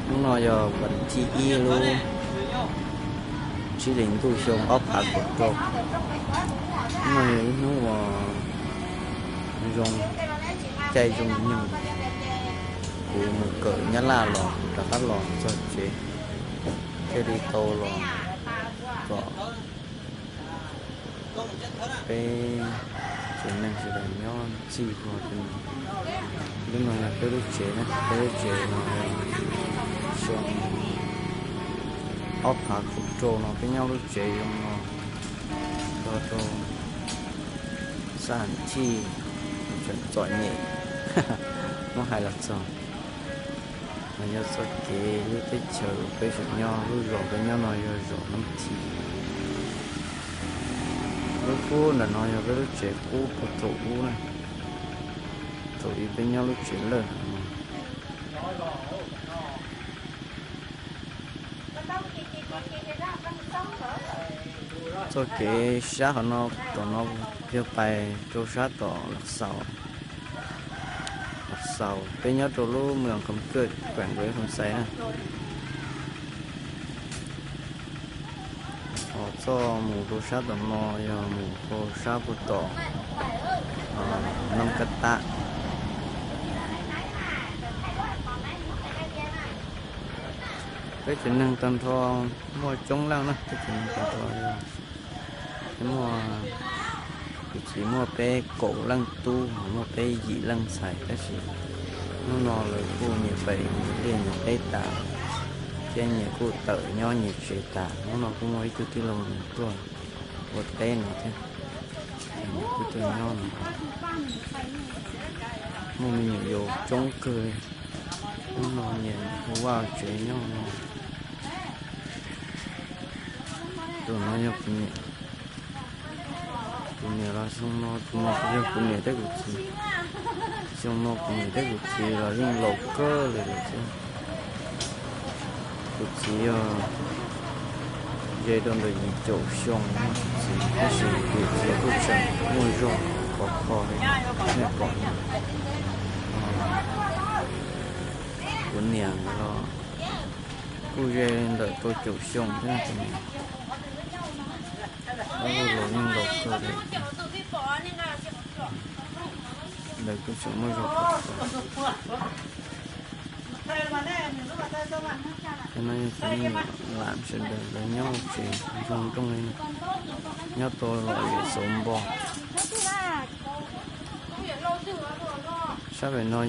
Hnub no yog vas thib ib lub tsib hlis ntuj xyoo ob phav kaum rau. Hnub no yog ib hnub uas zoo caij zoo nyoog, kuv mus kawm Nyab Laj los kuv rov qab los txog tsev, thiaj li tau los kom peb tsev neeg sawv daws nyob txhij huab. Lub no yog peb lub tsev na, peb lub tsev no xyoo ob phav kaum rau no peb nyob lub tsev zoo no, rau rau xab thij txom nyem muab hais los txog. No yog txoj kev lub teb chaws peb tseem nyob, lub zos peb nyob no yog zos Nab Thi. Lub qub ntawm no yog peb lub tsev qub puag thaum ub na, thaum ub peb nyob lub tsev lawj no. Txoj kev sab qhov no, tom no yog pais rau sab tom Laj Xaus. Laj Xaus, peb nyob rau lub moos Kham Kawj, kuam Nkuav Kham Xais na. Ho txoj mus rau sab tom no yog mus rau sab puag tom Nab Kaj Tab. Peb tsev neeg tag nrho muaj coob leej na, peb tsev neeg tag nrho muaj, kuv txiv muaj peb kaum leej tub, muaj peb yim leej ntxhais, tab sis hnub no lawv kuj nyias pais nyias liaj nyias teb tas, thiab nyias kuj tawm nyob nyias tsev tas. Hnub no kuj muaj ib tug tij laug nws tuaj ua teb no thiab, nws kuj tuaj nyob no. Muaj me nyuam yaus coob kawg li, hnub no nyias ua vaj tsev nyob no. Tus no yog kuv niam, kuv niam los xyoo no, tus no yog kuv niam thiab kuv txiv. Xyoo no kuv niam thiab kuv txiv los yeej laus kawg li lawm thiab. Kuv txiv yog ze rau ntawm yim caum xyoo no kuv txiv, tab sis kuv txiv kuj tseem muaj zog khov kho li nej pom no. Kuv niam los kuj ze ntawm rau caum xyoo thiab, tus niam los yeej laus kawg li. Lawv kuj tseem muaj zog khov kho. Cov no yog cov me nyuam lam sawv daws lawv nyob tsev zoo nrooj li no, nyob tau lom zem xauv npo. Sab pem no